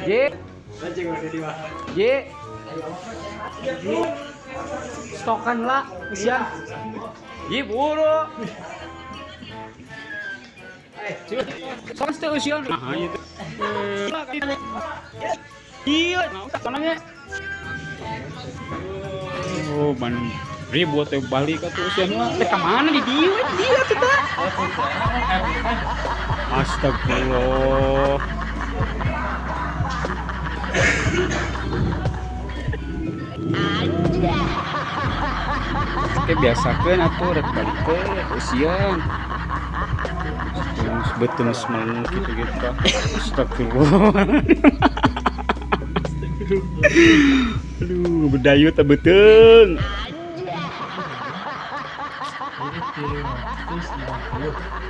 Ye. Ye. Stokan lah, eusian. Ye buru. Stokan teh eusian. Nah, ieu teh. Iya, nah, tak nanya. Oh, ban ribut teh balik atuh eusian mah. Teh ka mana di dieu we, di dieu atuh tah. Astagfirullah. Oke, biasakeun atuh rek balik teh eusian. Terus beuteung meleng gitu-gitu tah. Astagfirullah. Aduh, bedayut teh beuteung. Jadi 350.